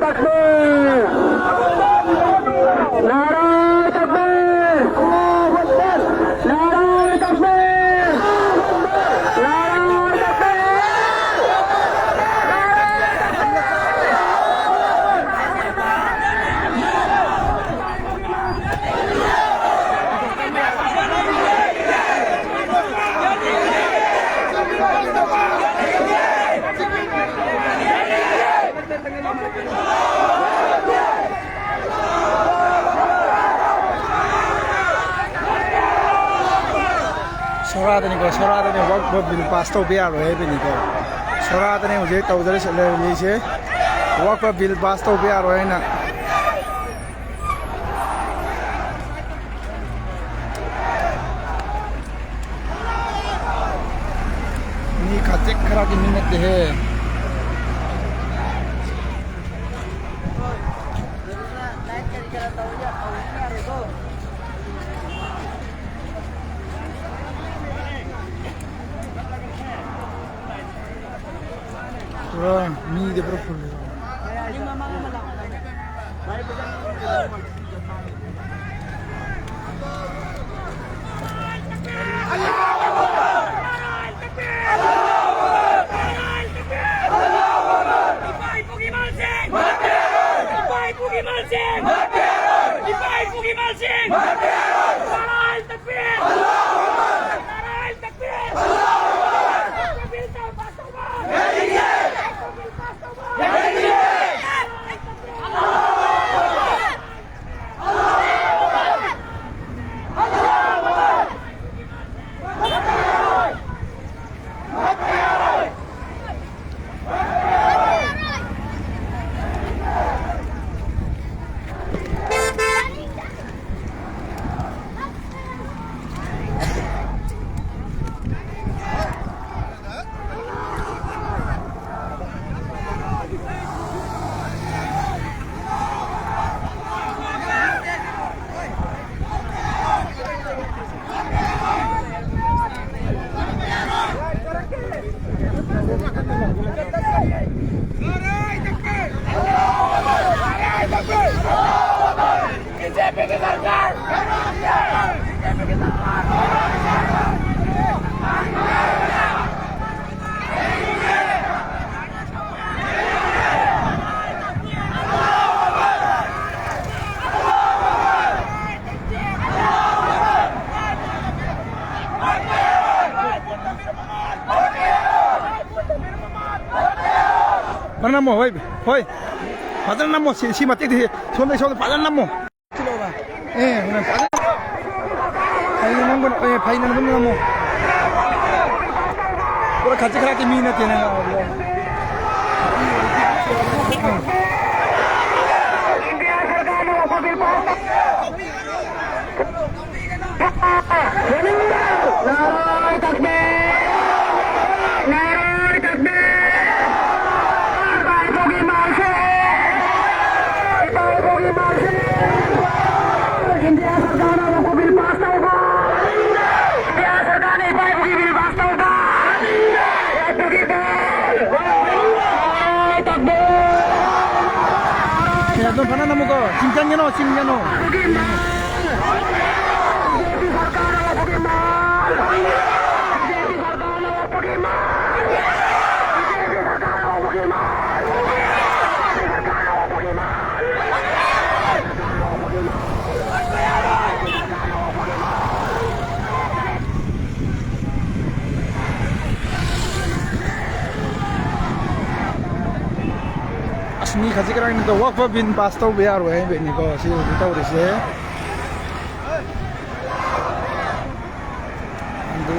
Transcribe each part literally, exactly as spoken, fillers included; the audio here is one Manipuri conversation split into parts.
تکبیر! نعرہ تکبیر! نعرہ تکبیر! نعرہ تکبیر! ꯁꯣꯔꯥꯗꯅꯤꯀꯣ, ꯁꯣꯔꯥꯗꯅꯤ ꯋꯥꯛꯐ ꯕꯤꯜ ꯄꯥꯁ ꯇꯧꯕ ꯌꯥꯔꯣꯏ ꯍꯥꯏꯕꯅꯤꯀꯣ꯫ ꯁꯣꯔꯥꯗꯅꯤ ꯍꯧꯖꯤꯛ ꯇꯧꯗꯔ ꯂꯩꯔꯤꯁꯦ, ꯋꯥꯛꯐ ꯕꯤꯜ ꯄꯥꯁ ꯇꯧꯕ ꯌꯥꯔꯣꯏ ꯍꯥꯏꯅ꯫ ꯃꯤ ꯈꯖꯤꯛ ꯈꯔꯒꯤ ꯃꯤ ꯅꯠꯇꯦꯍꯦ꯫ ꯄꯨꯔꯥ ꯃꯤꯗꯤ ꯄꯨꯔꯥ ꯐꯨꯜ꯫ ꯐꯖꯅ ꯅꯝꯃꯣ, ꯍꯣꯏ, ꯍꯣꯏ꯫ ꯐꯖꯅ ꯅꯝꯃꯣ, ꯁꯤ, ꯁꯤ ꯃꯇꯦꯛꯇꯤ, ꯁꯣꯝꯗꯩ ꯁꯣꯝꯗ ꯐꯖꯅ ꯅꯝꯃꯣ꯫ ꯑꯦ, ꯐꯖꯅ꯫ ꯐꯩꯅ ꯅꯝꯒꯅꯨ, ꯑꯦ, ꯐꯩꯅ ꯑꯗꯨꯝ ꯅꯝꯃꯣ꯫ ꯄꯨꯔꯥ ꯈꯖꯤꯛ ꯈꯔꯥꯛꯀꯤ ꯃꯤ ꯅꯠꯇꯦ ꯅꯪ꯫ ꯑꯦ, ꯑꯗꯨꯝ ꯐꯖꯅ ꯅꯝꯃꯨꯀꯣ꯫ ꯆꯤꯡꯖꯟꯒꯅꯣ, ꯆꯤꯡꯖꯟꯒꯅꯣ꯫ ꯑꯁ, ꯃꯤ ꯈꯖꯤꯛ ꯈꯔꯥꯛꯅꯤꯗ, ꯋꯥꯛꯐ ꯕꯤꯟ ꯄꯥꯁ ꯇꯧꯕ ꯌꯥꯔꯣꯏ ꯍꯥꯏꯕꯩꯅꯤꯀꯣ ꯁꯤ ꯍꯧꯖꯤꯛ ꯇꯧꯔꯤꯁꯦ꯫ ꯑꯗꯨ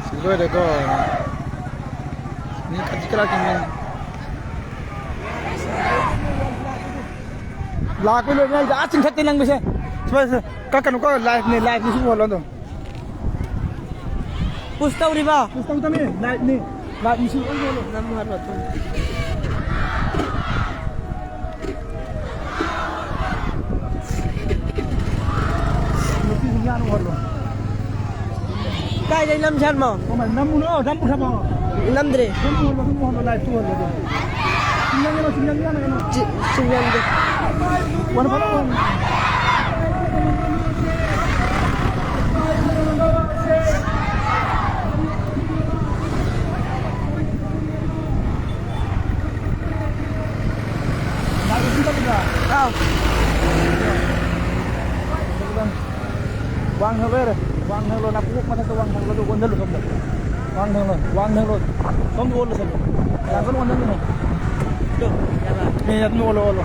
ꯁꯤ ꯂꯣꯏꯔꯦꯀꯣ꯫ ꯃꯤ ꯈꯖꯤꯛ ꯈꯔꯥꯛꯀꯤ ꯃꯤ꯫ ꯂꯥꯛꯄ ꯂꯣꯏꯔꯦ, ꯑꯩ ꯑꯥ ꯆꯤꯡꯊꯠꯇꯦ ꯅꯪꯒꯤꯁꯦ꯫ ꯁꯨꯃꯥꯏꯅ, ꯁꯨꯃꯥꯏꯅ ꯀꯛꯀꯅꯨꯀꯣ, ꯂꯥꯏꯐꯅꯦ, ꯂꯥꯏꯐꯅꯦ, ꯁꯤ ꯎꯍꯜꯂꯣ ꯑꯗꯨꯝ꯫ ꯄꯨꯁ ꯇꯧꯔꯤꯕꯣ? ꯄꯨꯁ ꯇꯧꯗꯕꯅꯤ, ꯂꯥꯏꯐꯅꯤ꯫ ꯂꯥꯏꯐꯅꯤ, ꯁꯤ ꯎꯍꯜꯂꯣ꯫ ꯅꯝꯃꯨ ꯍꯥꯏꯔꯣ ꯑꯗꯨꯝ꯫ ꯅꯨꯄꯤꯁꯤꯡ ꯌꯥꯅꯨ ꯍꯜꯂꯣ꯫ ꯀꯥꯏꯗꯩ ꯅꯝꯁꯦ ꯍꯥꯏꯕꯅꯣ? ꯀꯃꯥꯏ ꯅꯝꯃꯨꯅꯣ? ꯅꯝꯃꯨ ꯊꯝꯃꯣ꯫ ꯅꯝꯗ꯭ꯔꯦ꯫ ꯅꯝꯃꯨ ꯍꯜꯂꯣ, ꯅꯝꯃꯨ ꯍꯜꯂꯣ, ꯂꯥꯏꯐꯇꯨ ꯍꯜꯂꯣ ꯑꯗꯨꯝ꯫ ꯆꯤ-, ꯆꯤꯡꯖꯟꯗꯦ꯫ ꯑꯥꯎ꯫ ꯋꯥꯡ ꯊꯥꯡꯂꯣ ꯌꯥꯔꯦ꯫ ꯋꯥꯡ ꯊꯥꯡꯂꯣ, ꯅꯥꯀꯣꯛ ꯃꯊꯛꯇ ꯋꯥꯡ ꯊꯥꯡꯂꯣ, ꯑꯗꯨꯒ ꯑꯣꯟꯁꯤꯜꯂꯣ ꯁꯣꯝꯗ꯫ ꯋꯥꯡ ꯊꯥꯡꯂꯣ, ꯋꯥꯡ ꯊꯥꯡꯂꯣ꯫ ꯁꯣꯝꯗ ꯑꯣꯜꯂꯁꯤꯜꯂꯣ꯫ ꯌꯥꯝ ꯀꯟꯅ ꯑꯣꯟꯁꯤꯟꯒꯅꯨ꯫ ꯃꯤ ꯑꯗꯨꯝ ꯑꯣꯜꯂꯣ, ꯑꯣꯜꯂꯣ꯫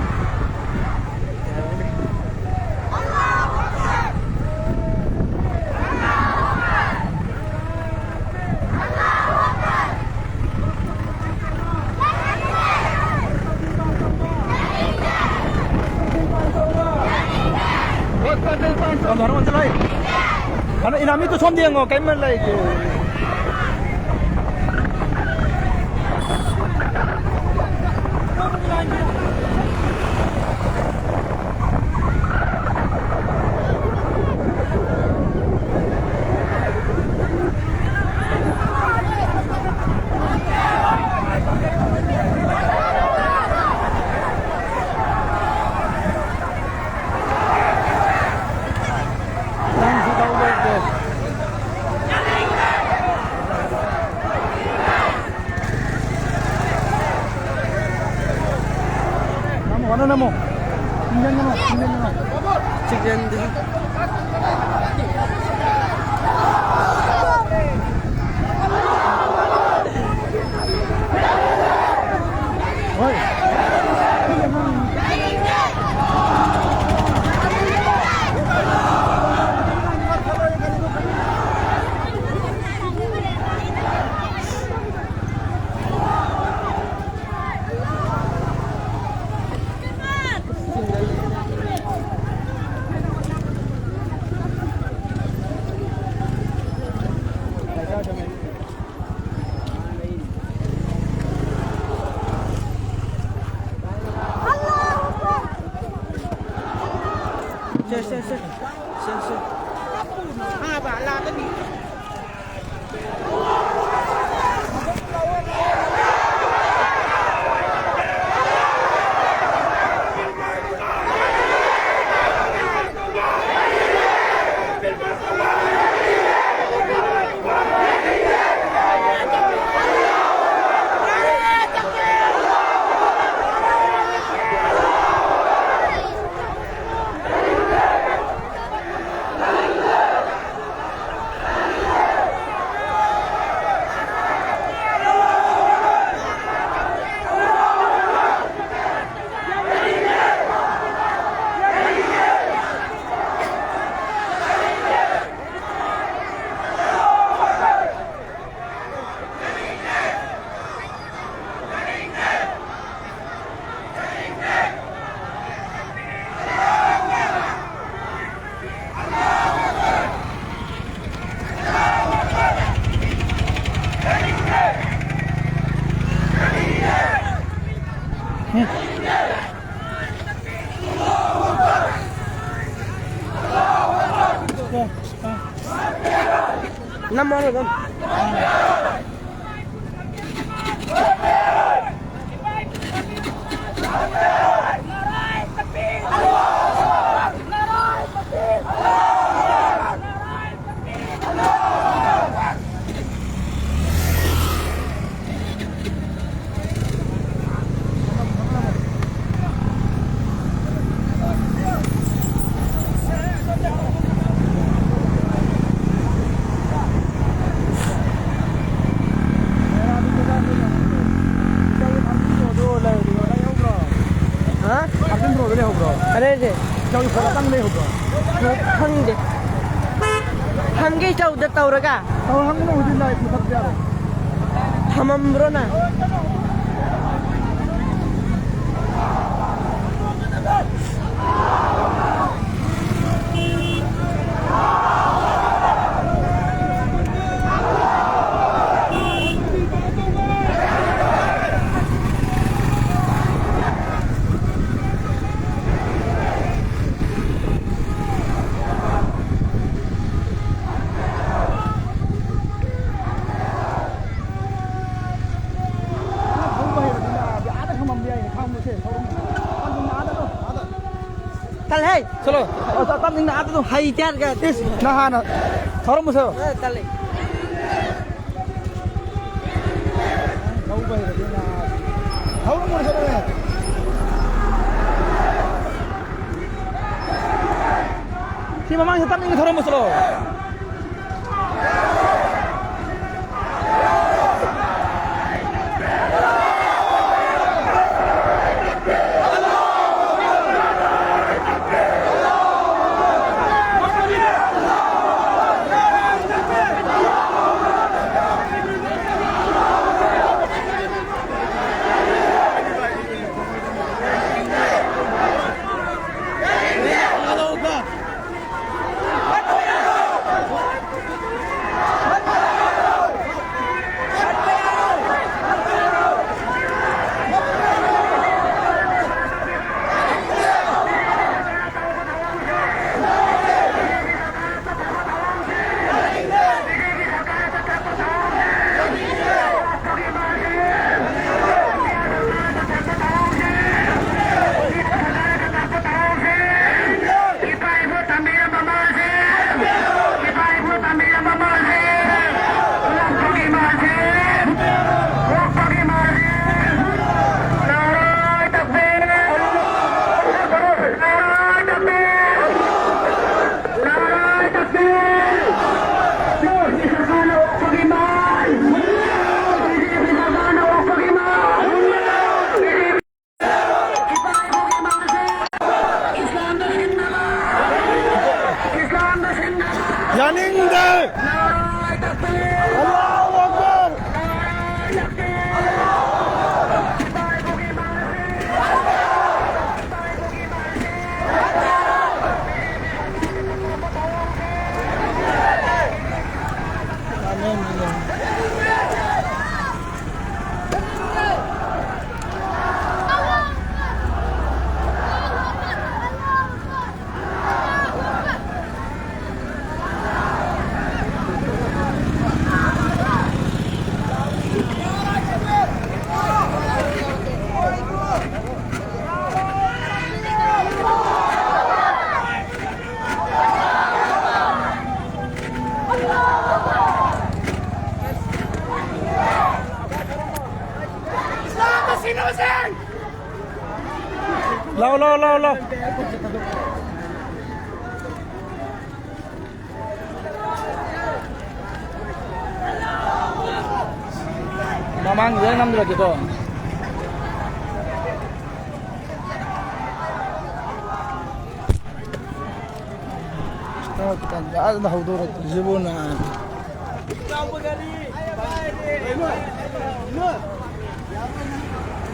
ꯁꯣꯝꯗ ꯍꯣꯔꯦꯟ ꯑꯣꯟꯁꯤꯜꯂꯣ꯫ ꯀꯩꯅꯣ, ꯏꯅꯥꯃꯤꯠꯇꯨ ꯁꯣꯝꯗ ꯌꯦꯡꯉꯣ, ꯀꯩꯝ ꯂꯩꯇꯦ꯫ ꯅꯝꯃꯣ, ꯀꯟꯅ ꯅꯝꯃꯣ꯫ ꯆꯤꯡꯖꯟꯒꯅꯨ, ꯆꯤꯡꯖꯟꯒꯅꯨ꯫ ꯆꯤꯡꯖꯟꯗꯦ꯫ ꯍꯣꯏ꯫ ꯁꯦ, ꯁꯦ, ꯁꯦ꯫ ꯁꯦ, ꯁꯦ꯫ ꯐꯥꯕ ꯂꯥꯛꯀꯅꯤ꯫ ꯅꯝꯃꯣ ꯑꯗꯨꯝ꯫ ꯍꯥ? ꯑꯥꯔꯖꯨꯟ ꯕ꯭ꯔꯣꯗ ꯂꯩꯍꯧꯕ꯭ꯔꯣ? ꯑꯔꯦ, ꯑꯔꯦ꯫ ꯏꯇꯥꯎꯒꯤ ꯐꯣꯟ ꯑꯇꯥꯡꯕ ꯂꯩꯍꯧꯕ꯭ꯔꯣ? ꯈꯪꯗꯦ꯫ ꯍꯪꯒꯦ ꯏꯇꯥꯎꯗ ꯇꯧꯔꯒ꯫ ꯇꯧꯔ ꯍꯪꯒꯅꯨ, ꯍꯧꯖꯤꯛ ꯂꯥꯏꯚ ꯃꯨꯊꯠꯄ ꯌꯥꯔꯣꯏ꯫ ꯊꯃꯝꯕ꯭ꯔꯣ ꯅꯪ? ꯊꯧꯕ ꯍꯩꯔꯗꯤ ꯅꯥꯕ ꯑꯥꯗ ꯊꯝꯃꯝꯕ ꯌꯥꯏꯅꯦ, ꯈꯥꯝꯃꯨꯁꯦ, ꯊꯧꯔꯝ-, ꯊꯧꯔꯝ ꯑꯥꯗ ꯑꯗꯣ, ꯑꯥꯗ꯫ ꯇꯜꯂꯦ꯫ ꯆꯠꯂꯣ꯫ ꯑ, ꯇꯞ-, ꯇꯞꯅ ꯏꯪꯅ ꯑꯥꯗ ꯑꯗꯨꯝ ꯍꯩ ꯆꯥꯔꯒ, ꯇꯤꯁ꯫ ꯅꯪ ꯍꯥꯟꯅ ꯊꯧꯔꯝꯃꯨꯁꯦ꯫ ꯑ, ꯇꯜꯂꯦ꯫ ꯊꯧꯕ ꯍꯩꯔꯗꯤ ꯅꯥꯕ꯫ ꯊꯧꯔꯝꯃꯨꯁꯦ, ꯅꯪ꯫ ꯁꯤ ꯃꯃꯥꯡꯁꯤꯗ ꯇꯞꯅ ꯏꯪꯅ ꯊꯧꯔꯝꯃꯨ ꯆꯠꯂꯣ꯫ ꯂꯥꯎ, ꯂꯥꯎ, ꯂꯥꯎ, ꯂꯥꯎ꯫ ꯃꯃꯥꯡꯗ ꯅꯝꯗ꯭ꯔꯗꯤꯀꯣ꯫ ꯇꯥꯟꯖꯥ ꯍꯧꯗꯣꯔꯛꯇ꯭ꯔꯤꯁꯤꯕꯨ ꯅ꯫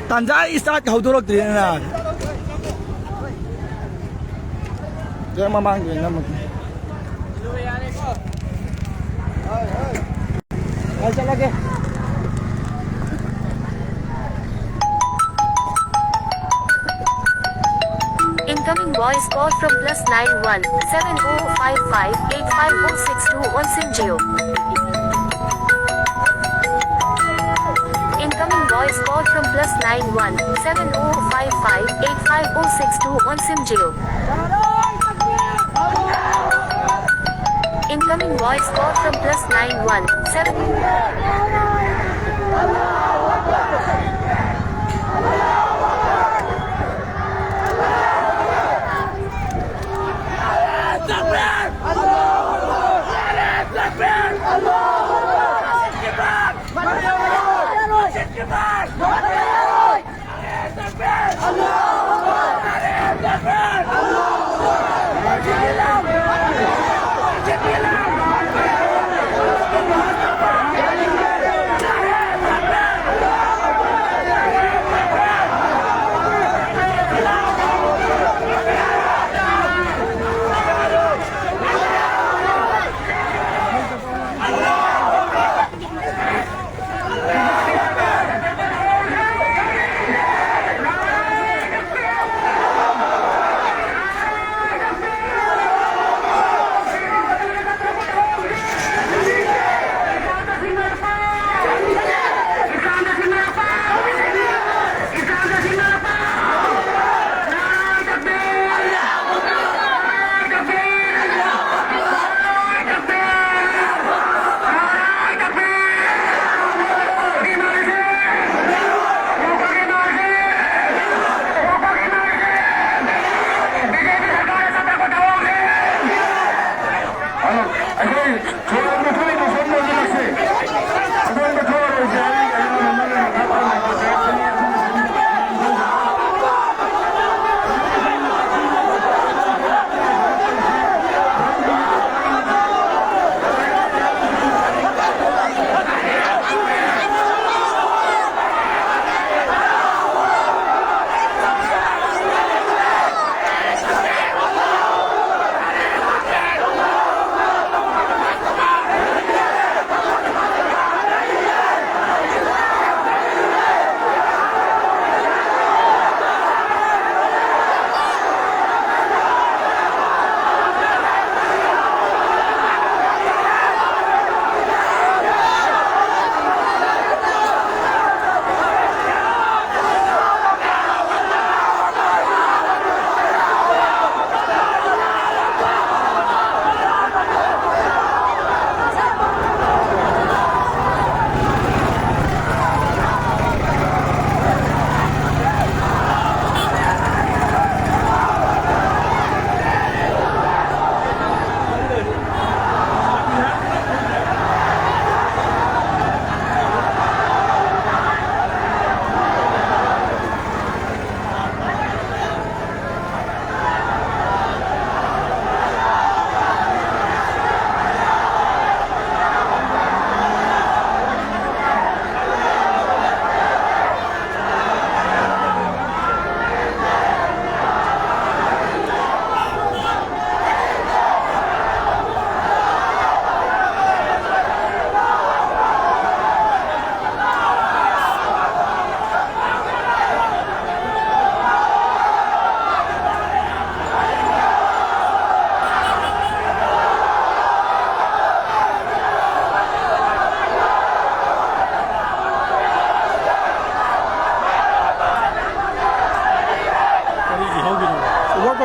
ꯇꯥꯟꯖꯥ start ꯍꯧꯗꯣꯔꯛꯇ꯭ꯔꯤꯅ꯫ ꯃꯃꯥꯡꯒꯤ ꯑꯣꯏꯅ ꯑꯃꯨꯛ꯫ ꯑꯩ ꯆꯠꯂꯒꯦ꯫ Incoming voice call from plus nine one seven oh five five eight five oh six two on SIM Jio. Incoming voice call from plus nine one seven oh five five eight five oh six two on SIM Jio. Incoming voice call from plus nine one seven.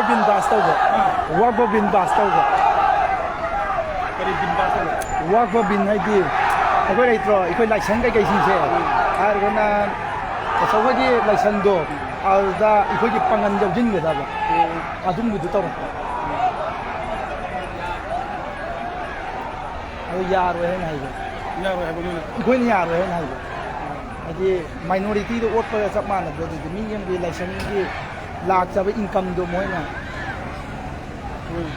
Bin pass ꯇꯧꯕ꯫ ꯋꯥꯛ ꯕꯤꯟ ꯄꯥꯁ ꯇꯧꯕ꯫ ꯀꯔꯤ ꯕꯤꯟ ꯄꯥꯁ ꯇꯧꯕ? ꯋꯥꯛ ꯕꯤꯟ ꯍꯥꯏꯗꯤ ꯑꯩꯈꯣꯏ ꯂꯩꯇ꯭ꯔꯣ, ꯑꯩꯈꯣꯏ ꯂꯥꯏꯁꯪ ꯀꯩꯀꯩꯁꯤꯡꯁꯦ, ꯍꯥꯏꯔꯒꯅ ꯑꯆꯧꯕꯒꯤ ꯂꯥꯏꯁꯪꯗꯣ, ꯑꯗꯨꯗ ꯑꯩꯈꯣꯏꯒꯤ ꯄꯥꯡꯒꯜ ꯌꯧꯁꯤꯟꯒꯗꯕ, ꯑꯗꯨꯝꯕꯗꯨ ꯇꯧꯔꯛꯄ꯫ ꯑꯗꯨ ꯌꯥꯔꯣꯏ ꯍꯥꯏꯅ ꯍꯥꯏꯕ꯫ ꯌꯥꯔꯣꯏ ꯍꯥꯏꯕ ꯃꯣꯏꯅ? ꯑꯩꯈꯣꯏꯅ ꯌꯥꯔꯣꯏ ꯍꯥꯏꯅ ꯍꯥꯏꯕ꯫ ꯍꯥꯏꯗꯤ ꯃꯥꯏꯅꯣꯔꯤꯇꯤꯗ ꯑꯣꯠꯄꯒ ꯆꯞ ꯃꯥꯟꯅꯕꯗꯣ, ꯑꯗꯨꯗꯤ ꯃꯤ ꯑꯃꯒꯤ ꯂꯥꯏꯁꯪꯒꯤ ꯂꯥꯛꯆꯕ ꯏꯟꯀꯝꯗꯣ ꯃꯣꯏꯅ꯫ ꯎꯝ꯫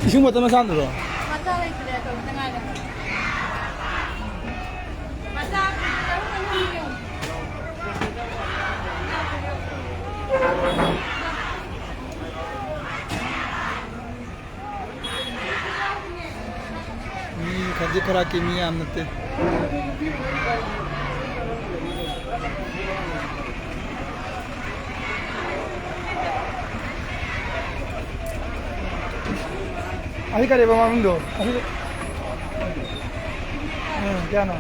ꯏꯁꯤꯡ ꯕꯣꯇꯜ ꯃꯆꯥ ꯑꯃꯗꯨꯔꯣ? ꯃꯆꯥ ꯂꯩꯇ꯭ꯔꯦ, ꯑꯆꯧꯕꯗ ꯉꯥꯏꯔꯦ꯫ ꯃꯆꯥ ꯇꯔꯨꯛ ꯇꯪ ꯊꯝꯕꯤꯌꯨ꯫ ꯃꯤ ꯈꯖꯤꯛ ꯈꯔꯥꯛꯀꯤ ꯃꯤ ꯌꯥꯝ ꯅꯠꯇꯦ꯫ ꯑꯁꯤ ꯀꯔꯤꯕ ꯃꯃꯤꯡꯗꯣ? ꯑꯁꯤ, ꯎꯝ, ꯀꯌꯥꯅꯣ?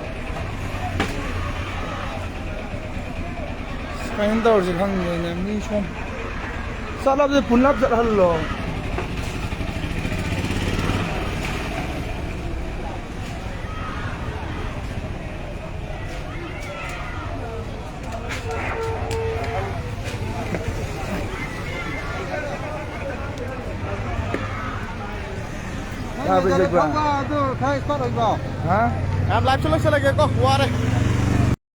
ꯀꯩꯅꯣ ꯇꯧꯔꯁꯤ ꯈꯪꯗꯦꯅꯦ, ꯃꯤ ꯁꯣꯝ ꯆꯠꯂꯕꯗꯤ ꯄꯨꯟꯅ ꯆꯠꯍꯜꯂꯣ꯫ ꯌꯥꯕ꯭ꯔꯥ, ꯏꯆꯦ? ꯑꯗꯨ ꯈꯔ ꯏꯁꯇꯥꯔꯠ ꯑꯣꯏꯕ꯭ꯔꯣ? ꯍꯥ? ꯌꯥꯝ ꯂꯥꯏꯞꯁꯨ ꯂꯣꯏꯁꯤꯜꯂꯒꯦꯀꯣ, ꯋꯥꯔꯦ꯫